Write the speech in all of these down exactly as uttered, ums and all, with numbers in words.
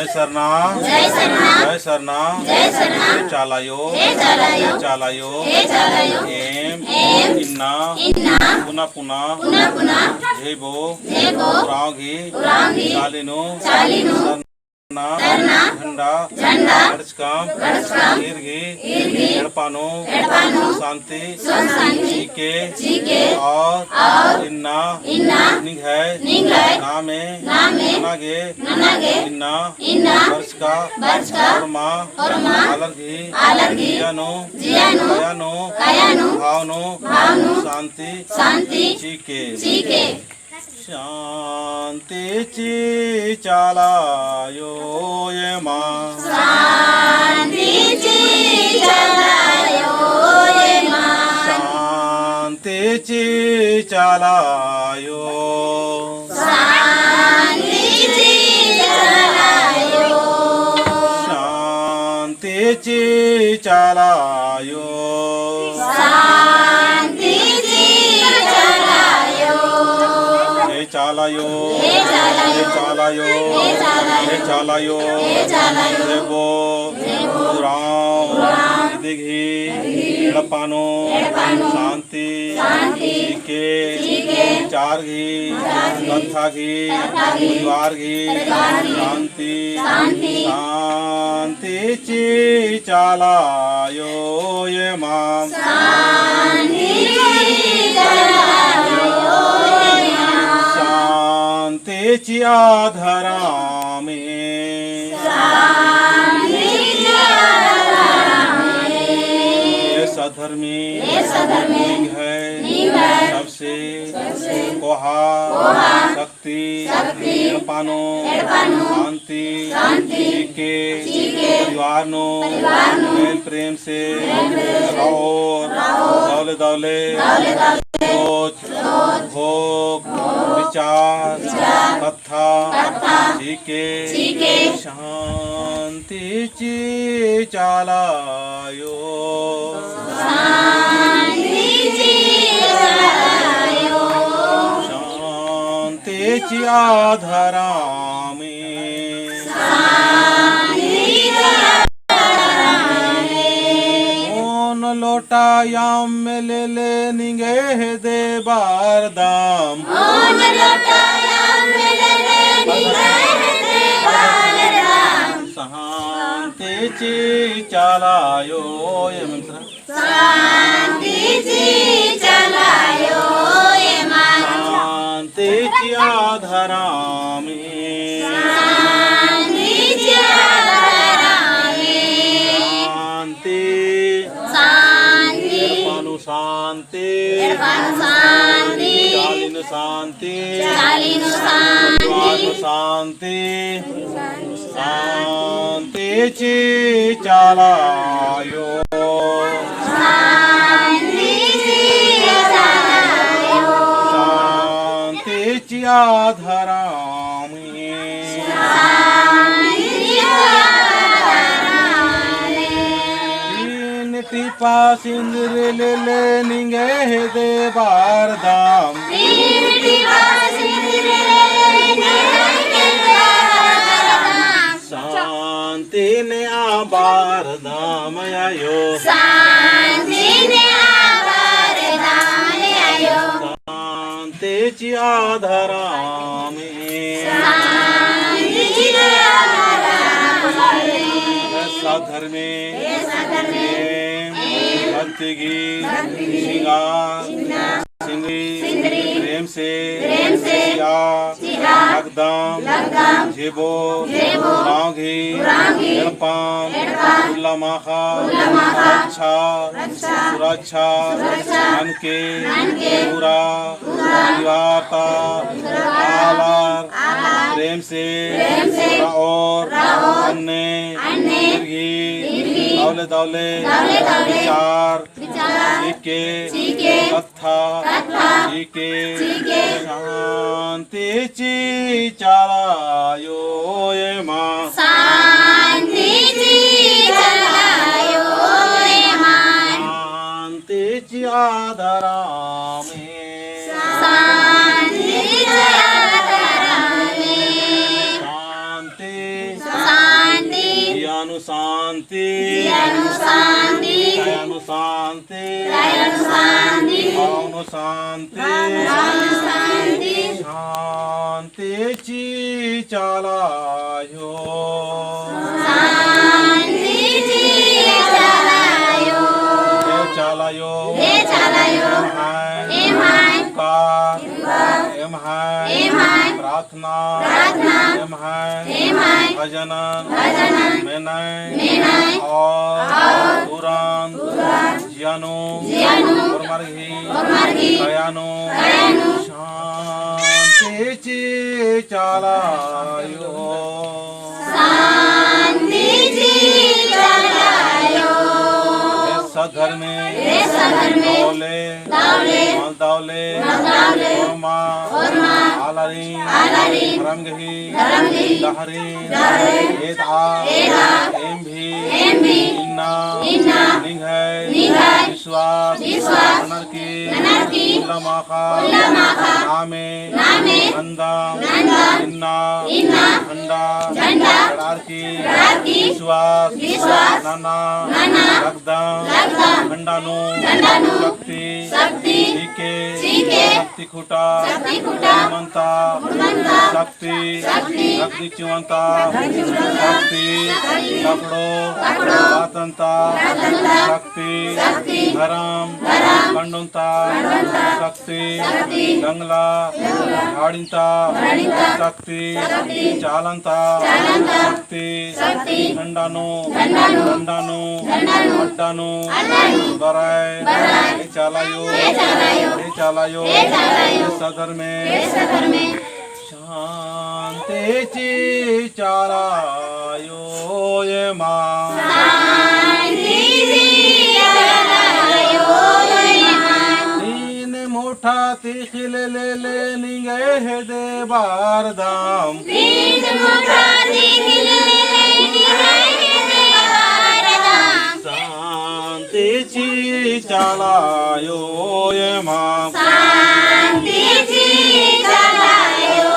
जय सरना। जय सरना। जय सरना। जय सरना। हे चाला अयो। हे चाला अयो। हे चाला अयो। हे चाला अयो। एम। एम। इन्ना। इन्ना। पुना पुना। पुना पुना। झेबो। झेबो। उराँव गही। उराँव गही। चाली नू। चाली नू। सरना। सरना। झंडा। झंडा। गड़चकम। गड़चकम। ईर गही। ईर गही। एड़पा नू। एड़पा नू। शांति। शांति। चिके। चिके। और। और। इन्ना। इन्ना। निंग्है। निंग्है। नामे। नामे। नना गे। नना गे। इन्ना। इन्ना। बरचका। बरचका। होरमा। होरमा। आलर गही। आलर गही। जिया नू। जिया नू। काया नू। काया नू। भाव नू। भाव नू। शांति। शांति। चिके। चिके। शांति ची चाला अयो एमा। शांति ची चाला अयो एमा। शांति ची चाला अयो। शांति ची चाला अयो। शांति ची चाला अयो। शांति ची चाला अयो। हे चाला अयो। हे चाला अयो। हे चाला अयो। हे चाला अयो। हे चाला अयो। हे चाला अयो। जेबो। जेबो। उराँव। उराँव। इदी गही। एड़पा नू। एड़पा नू। शांति। शांति। चिके। चिके। विचार गही। विचार गही। कत्था गही। कत्था गही। परिवार गही। परिवार गही। शांति। शांति। शांति ची चाला अयो एमा। शांति ची चाला अयो एमा। शांति चिआ धरमे। शांति चिआ धरमे। हे सद्धर्मी। हे सद्धर्मी। निंग्है। निंग्है। सबसे। सबसे। कोहा। कोहा। शक्ति। शक्ति। एड़पा नू। एड़पा नू। शांति। शांति। चिके। चिके। परिवार नू। परिवार नू। मेल प्रेम से। मेल प्रेम से। रओर। रओर। दवले दवले। दवले दवले। सोच। सोच। भोग। भोग। विचार। विचार। कत्था। कत्था। चिके। चिके। शांति ची चाला अयो। शांति ची चाला अयो। शांति चिआ धरमे। शांति चिआ धरमे। ओन लोटा अम्म लेले निंग्है हेद्दे बरदम। ओन लोटा अम्म लेले निंग्है हेद्दे बरदम। शांति ची चाला अयो, ये मंत्र। शांति ची चाला अयो एमा। शांति चिआ धरमे। शांति चिआ धरमे। शांति। शांति। एड़पा नू शांति। एड़पा नू शांति। चाली नू शांति। चाली नू शांति। परिवार नू शांति। शांति ची चाला अयो। शांति ची चाला अयो। शांति चिआ धरमे। शांति चिआ धरमे। तीन टिपा सिंदूर लेले निंग्है हेद्दे बरदम। तीन टिपा सिंदूर लेले निंग्है हेद्दे बरदम। शांति नेआ बरदम अयो। शांति नेआ बरदम अयो। शांति चिआ धरमे। शांति चिआ धरमे। सद्धर्मी। सद्धर्मी। एम। भक्ति गही। भक्ति गही। सिंगार। सिंगार। सिंदरी, सिंदरी, प्रेम से, प्रेम से, चिआ, चिआ, लगदम, लगदम, झेबो, झेबो, उराँव गही, उराँव गही, एड़पम, एड़पम, उल्ला माख़ा, उल्ला माख़ा, रच्छा, रच्छा, सुरच्छा, सुरच्छा, ननके, ननके, पूरा, पूरा, परिवार ता, परिवार ता, आलर, आलर, प्रेम से, प्रेम से, रओर, रओर, अन्ने, अन्ने, ईर गही, ईर गही, दवले, दवले, दवले, दवले, विचार, विचार, चिके, चिके, कत्था, कत्था, चिके, चिके, शांति ची चाला अयो एमा। शांति ची चाला अयो एमा। शांति चिआ धरमे। शांति चिआ धरमे। शांति। शांति। जिया नू शांति। काया नू शांति। काया नू शांति। भाव नू शांति। भाव नू शांति। शांति ची चाला आयो। शांति ची चाला आयो। ए चाला आयो। ए चाला आयो। एम्है। एम्है। उपकार। उपकार। एम्है। एम्है। प्रार्थना। प्रार्थना। एम्है। एम्है। भजनन। भजनन। मेनय। मेनय। और। और। तुरंत। तुरंत। जिया नू। जिया नू। ओर्मर गही। ओर्मर गही। काया नू। काया नू। शांति ची चाला आयो। शांति ची चाला आयो। हे सत धर्मे। हे सत धर्मे। दवले। दवले। मल दवले। मल दवले। ओर्मा। ओर्मा। आलारिन। आलारिन। धरम गही। धरम गही। डहरे। डहरे। एदा। एदा। एम भी। एम भी। इन्ना। इन्ना। निंग्है। निंग्है। विश्वास। विश्वास। ननर की। ननर की। उल्ला माख़ा। उल्ला माख़ा। नामे। नामे। नंदम। नंदम। इन्ना। इन्ना। झंडा। झंडा। गड़ार की। गड़ार की। विश्वास। विश्वास। नना। नना। लगदम। लगदम। झंडा नू। झंडा नू। शक्ति। शक्ति। चीके। चीके। शक्ति खूटा। शक्ति खूटा। गुणवंता। गुणवंता। शक्ति। शक्ति। शक्ति चिवंता। शक्ति। पकड़ो। पकड़ो। बातंता। बातंता। शक्ति। शक्ति। धरम। धरम। कंडोंता। कंडोंता। शक्ति। शक्ति। जंगला। जंगला। झाड़िंता। झाड़िंता। शक्ति। शक्ति। चालंता। चालंता। शक्ति। शक्ति। झंडा नू। झंडा नू। झंडा नू। झंडा नू। अड्डा नू। अड्डा नू। बराय। बराय। ए चाला आयो। ए चाला आयो। ए चाला आयो। ए चाला आयो। ए सत धर्मे। ए सत धर्मे। शांति ची चाला आयो एमा। शांति ची चाला आयो एमा। तीन मुठा तीखिल लेले निंग्है हेद्दे बरदम। तीन मुठा तीखिल लेले निंग्है हेद्दे बरदम। शांति ची चाला आयो एमा। शांति ची चाला आयो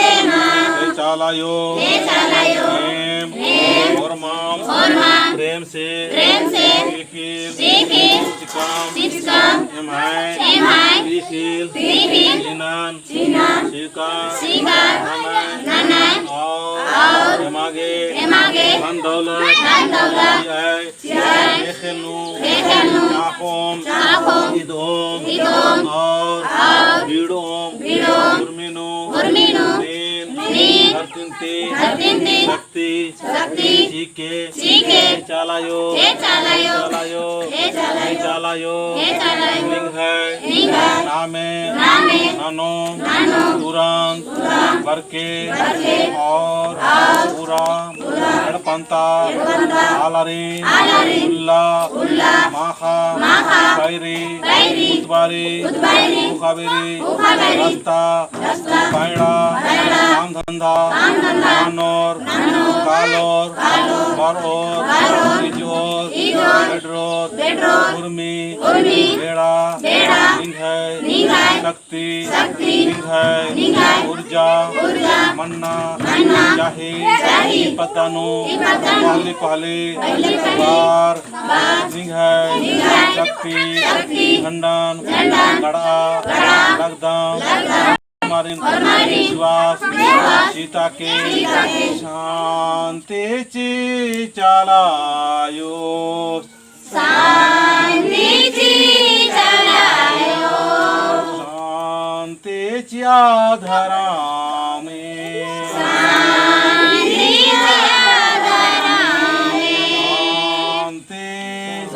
एमा। ए चाला आयो। ए चाला आयो। एम। एम। ओर्माम। ओर्माम। प्रेम से। प्रेम से। तीखिल। तीखिल। चिचकम। चिचकम। एम्है। एम्है। तीखिल। तीखिल। चिन्हन। चिन्हन। स्वीकार। स्वीकार। ननय। ननय। और। और। एमा गे। एमा गे। धन दौलत। धन दौलत। चिअय। चिअय। ख़ेख़ेल नू। ख़ेख़ेल नू। चाख़ोम। चाख़ोम। इदओम। इदओम। और। और। बीड़ओम। बीड़ओम। उर्मी नू। उर्मी नू। नीन। नीन। धरतिन ती। धरतिन ती। शक्ति। शक्ति। चीके। चीके। ए चाला आयो। ए चाला आयो। ए चाला आयो। ए चाला आयो। ए चाला आयो। ए चाला आयो। निंग्है। निंग्है। नामे। नामे। ननोम। ननोम। तुरंत। तुरंत। बरके। बरके। और। और। पूरा। पूरा। एड़पंता। एड़पंता। आलारिन। आलारिन। उल्ला। उल्ला। माख़ा। माख़ा। पैरी। पैरी। उतबारी। उतबारी। उखाबेरी। उखाबेरी। रस्ता। रस्ता। पैड़ा। पैड़ा। काम धंधा। काम धंधा। नानोर। नानोर। कालोर। कालोर। बरओर। बरओर। इजओर। इजओर। बेडरोत। बेडरोत। उर्मी। उर्मी। बेड़ा। बेड़ा। निंग्है। निंग्है। शक्ति। शक्ति। निंग्है। निंग्है। ऊर्जा। ऊर्जा। मन्ना। मन्ना। चाही। चाही। ई पद्दा नू। ई पद्दा नू। पहली पहली। पहली पहली। बार। बार। निंग्है। निंग्है। शक्ति। शक्ति। झंडन। झंडन। गड़ा। गड़ा। लगदम। लगदम। ओर्मारिन। ओर्मारिन। विश्वास। विश्वास। चिताके। चिताके। शांति ची चाला आयो। शांति ची चाला आयो। शांति चिआ धरामे। शांति चिआ धरामे। शांति।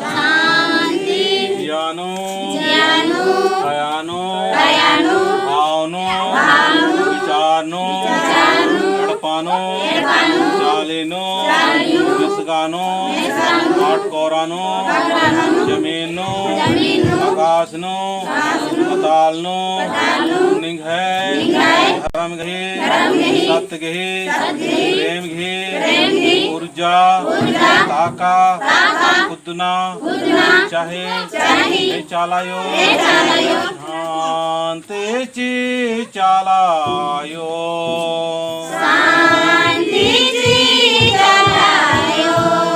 शांति। जिया नू। जिया नू। काया नू। काया नू। भाव नू। भाव नू। विचार नू। विचार नू। एड़पा नू। एड़पा नू। चाली नू। चाली नू। बेसगा नू। बेसगा नू। काटकोरा नू। काटकोरा नू। जमीन नू। जमीन नू। आकाश नू। आकाश नू। पताल नू। पताल नू। निंग्है। निंग्है। धरम गही। धरम गही। सत्य गही। सत्य गही। प्रेम गही। प्रेम गही। ऊर्जा। ऊर्जा। ताका। ताका। खुदना। खुदना। चाहे। चाहे। ए चाला आयो। ए चाला आयो। शांति ची चाला आयो। शांति ची चाला आयो।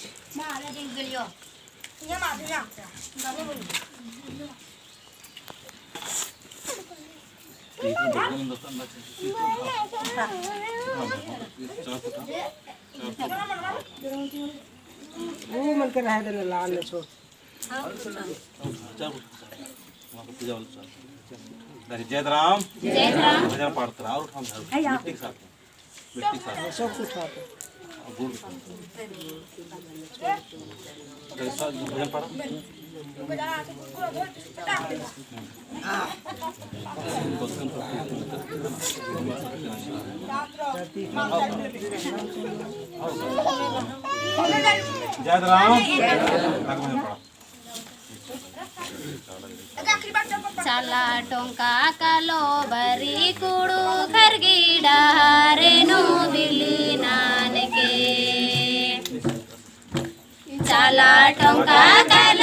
वो मन के रहे देना लाल ने छोड़। जय राम। जय राम। भजन पाड़त रहा और हम मिट्टी के साथ। सब कुछ आता है। गुड़। कैसा भजन पड़ा? जय राम। चाला टोंका कालो बरी कुँड़ुख़र गही डहरे नू बिल्ली नानके। चाला टोंका कालो